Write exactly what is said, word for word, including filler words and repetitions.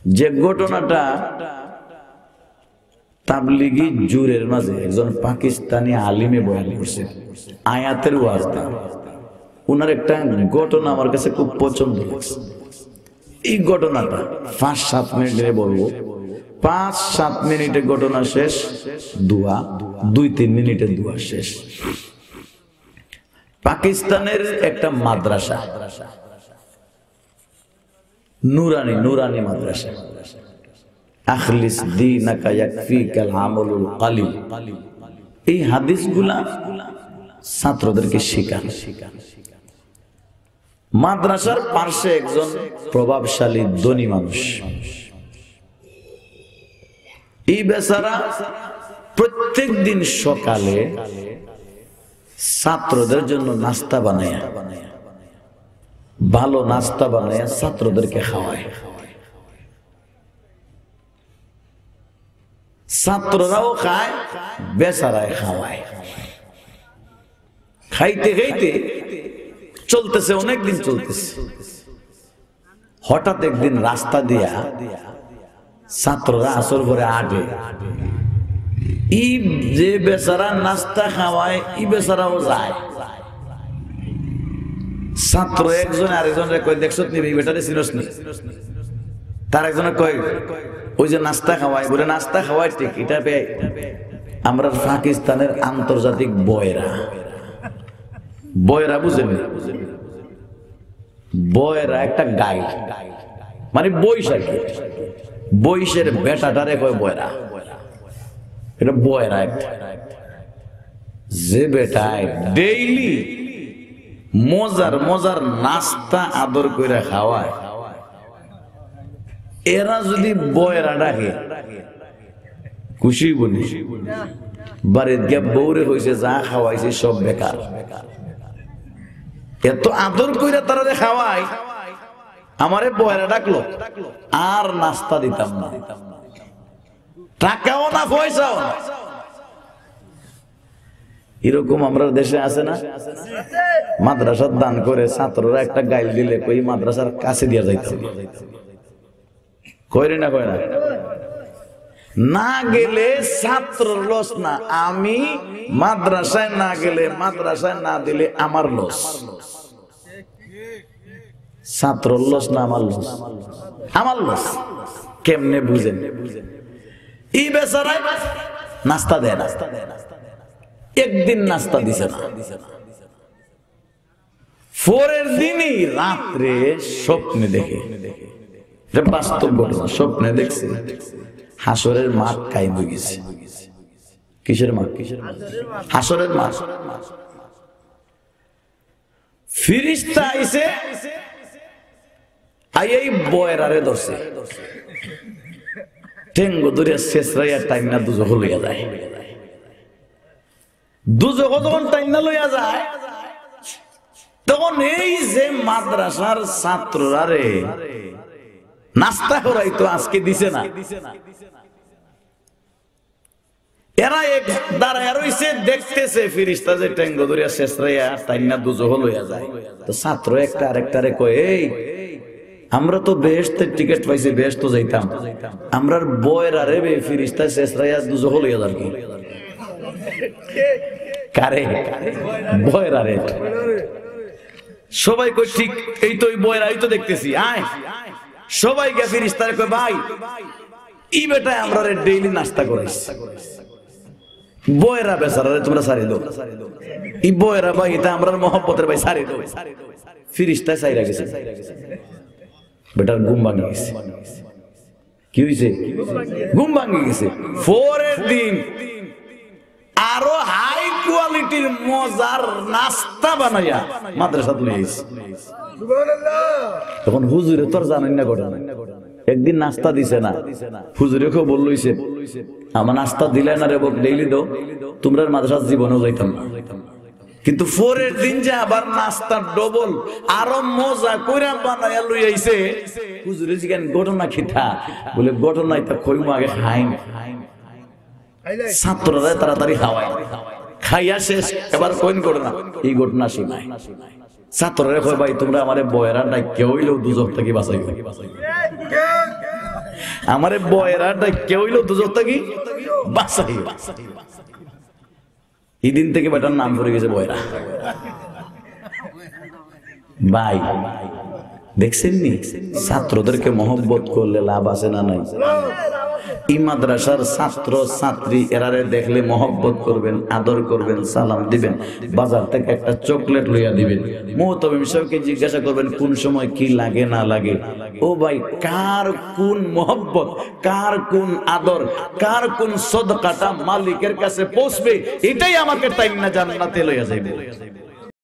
যে ঘটনাটা তাবলিগি জোহরের মাঝে একজন পাকিস্তানি আলিমে বয়ান করছে, আয়াতের ওয়াজ দেন। ওনার একটা ঘটনা আমার কাছে খুব পছন্দ লাগছে। এই ঘটনাটা পাঁচ সাত মিনিটে বলবো। পাঁচ সাত মিনিটে ঘটনা শেষ, দোয়া, দুই তিন মিনিটে দোয়া শেষ। পাকিস্তানের একটা মাদ্রাসা, নুরানি, নুরানি মাদ্রাসা। "আখলিস দীনাকা ইয়াকফিকাল আমলুল কালিল।" এই হাদিসগুলা ছাত্রদেরকে শেখান। মাদ্রাসার পার্শ্বে একজন প্রভাবশালী ধনী মানুষ, এই বেচারা প্রত্যেক দিন সকালে ছাত্রদের জন্য নাস্তা বানায়, ভালো নাস্তা বানায় ছাত্রদেরকে খাওয়ায়। ছাত্ররাও খায়, বেচারায় খাওয়ায়। খাইতে খাইতে চলতেছে, অনেক দিন চলতেছে। হঠাৎ একদিন রাস্তা দিয়া ছাত্ররা আসর পরে আটে, ই যে বেচারা নাস্তা খাওয়ায়, ই বেচারাও যায়। ছাত্র একজনে আরেকজনরে কয়, "দেখছত নি, এই বেটারে চিনস নি?" তার একজনে কয়, "ওই যে নাস্তা খাওয়ায়।" বলে, "নাস্তা খাওয়ায় ঠিক, ইটা বে আমরার পাকিস্তানের আন্তর্জাতিক বয়রা।" বয়রা বুঝেন নি? বয়রা একটা গাই, মানে বৈশ আর কি। বৈশের বেটাটারে কয় বয়রা। এটা বয়রা একটা। যে বেটায় ডেইলি মজার মজার নাস্তা আদর কইরা খাওয়ায়, এরা যদি বয়রা ডাকে, খুশি অইবো নি? বাড়িত গিয়া বউরে কইছে, "যা খাওয়াইছি সব বেকার।" এত আদর কইরা তারারে খাওয়াই, আমারে বয়রা ডাকলো, আর নাস্তা দিতাম না, টাকাও না, পয়সাও না। এরকম আমরার দেশে আছে না? মাদ্রাসাত দান করে, ছাত্ররা একটা গাইল দিলে কই, "মাদ্রাসার কাছে দিয়া যাইতাম না।" কয় রে না, কয় না? না গেলে ছাত্রর লস না, আমি মাদ্রাসায় না গেলে, মাদ্রাসায় না দিলে আমার লস। ছাত্রর লস না আমার লস? আমার লস। কেমনে বুঝেন? ই বেচারায় নাস্তা দেয় না, একদিন নাস্তা দিছে না। পরের দিনই রাত্রে স্বপ্নে দেখে, এটা বাস্তব ঘটনা, স্বপ্নে দেখছে হাশরের মাঠ কায়েম অই গেছে। কিসের মাঠ? হাশরের মাঠ। ফিরিস্তা আইছে, আইয়া এই বয়রারে ধরছে, ঠেঙ্গো ধরিয়া ছেছড়াইয়া টাইন্না দুজখো লইয়া যায়। দুজখো যখন টাইন্না লইয়া যায়, তখন এই যে মাদ্রাসার ছাত্ররারে নাস্তা করাইতো, আজকে দিছে না। এরা এক দাঁড়াইয়া রইছে, দেখতেছে ফিরিস্তা যে ঠেঙ্গো ধরিয়া ছেছড়াইয়া টাইন্না দুজখো লইয়া যায়। তো ছাত্র একটা আরেকটারে কয়, "এই, আমরা তো বেহেশতের টিকিট পাইছি, বেহেশতো যাইতাম, আমরার বয়রারে বে ফিরিস্তায় ছেছড়াইয়া দুজখো লইয়া যার কি?" কারে? বয়রারে। সবাই কয়, "ঠিক, এই তো ওই বয়রাই তো দেখতেছি, আয়।" সবাই গিয়া ফিরিস্তারে কয়, "ভাই, ই বেটায় আমরারে ডেইলি নাস্তা করাইছে। বয়রা বেচারারে তোমরা ছাড়ি দেও। ই বয়রা ভাই, ইতা আমরার মহব্বতের ভাই, ছাড়ি দেও।" ফিরিস্তায় ছাইড়া গেছে। বেটার ঘুম ভাঙি গেছে। কি হইছে? ঘুম ভাঙি গেছে। পরের দিন আরো হাই কোয়ালিটির মজার নাস্তা বানাইয়া মাদ্রাসাত লই আইছে। তখন হুজুরে তো আর জানেন না ঘটনা। একদিন নাস্তা দিছে না, হুজুরে খবর লইছে, "আমার নাস্তা দিলে না রে বক, ডেইলি দাও, তোমরার মাদ্রাসাত জীবনেও যাইতাম না।" কিন্তু পরের দিন যে আবার নাস্তা ডবল, আরো মজা কইরা বানাইয়া লই আইছে। হুজুরে জিগান, "ঘটনা কিতা?" বলে, "ঘটনা ইতা কইমু, আগে খাইন।" ছাত্ররা তাড়াতাড়ি খাওয়ায়, খাইয়া শেষ, এবার কইন ঘটনা, এই ঘটনা শুনায়। ছাত্ররা কয়, "ভাই, তোমরা আমারে বয়রা ডাকিয়া অইলেও দুজখ থাকি বাঁচাইও।" আমারে বয়রা ডাকিয়া অইলো দুজখ থাকি বাঁচাইও। এই দিন থেকে বেটার নাম পড়ে গেছে বয়রা। ভাই, দেখছেন নি? ছাত্রদেরকে মহব্বত করলে লাভ আছে না নাই? এই মাদ্রাসার ছাত্র ছাত্রী এরারে দেখলে মহব্বত করবেন, আদর করবেন, সালাম দিবেন, বাজার থেকে একটা চকলেট লইয়া দিবেন, মুহতামিম সাহেবকে জিজ্ঞাসা করবেন কোন সময় কি লাগে না লাগে। ও ভাই, কার কোন মহব্বত, কার কোন আদর, কার কোন সদকাটা মালিকের কাছে পৌঁছবে, এটাই আমাকে টাইনা জান্নাতে লইয়া যাইবে।